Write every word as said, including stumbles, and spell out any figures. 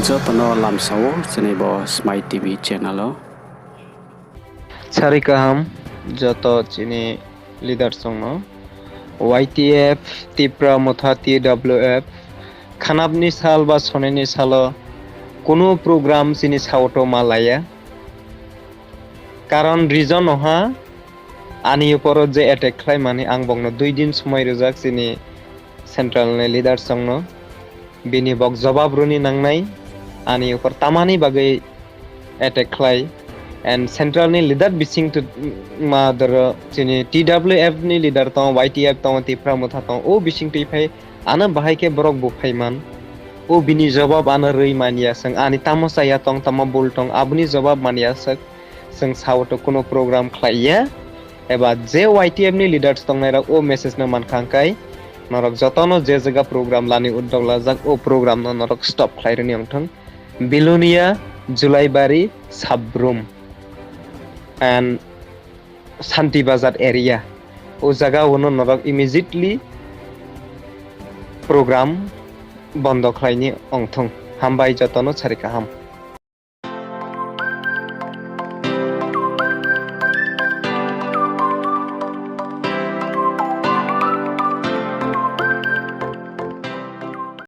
Joto no lamsa ou chini bo Smai T V channel o. Sari kaham joto chini leaders rao no, Y T F, Tipra Motha, T W F, khanap ni sal ba sonai ni sal o kuno program chini South o ma lai ya. Karon reason no ha, ani upor o je attack khlai mani ang bung no dui din somoi rijak chini central ni leaders rao no. Bini bok jobab runi nangnai, ani upor tamani bagwi attack khlai. And central ni leader bising tu ma doro chini T W F ni leader tong, Y T F tong, Tipra Motha tong, o bising twi phai, ano bahai khe borok bu phai man. O bini jobab ano rwi man ya, chwng ani tamo cha ya tong, tamo bul tong, aboni jobab man ya swk, chwng South o kuno program khlai ya. Eba je Y T F ni leaders tongnai rok o message no man kha hwnkhe, norok joto no je jaga program lani uddog lajak, o program no norok stop khlai rwni ong thung. Bilonia, Julaibari, Sabrum, and Santi Bazar area. O jaga o no norok immediately program bondo khlai ni ong thung. Hambai joto no sari kaham.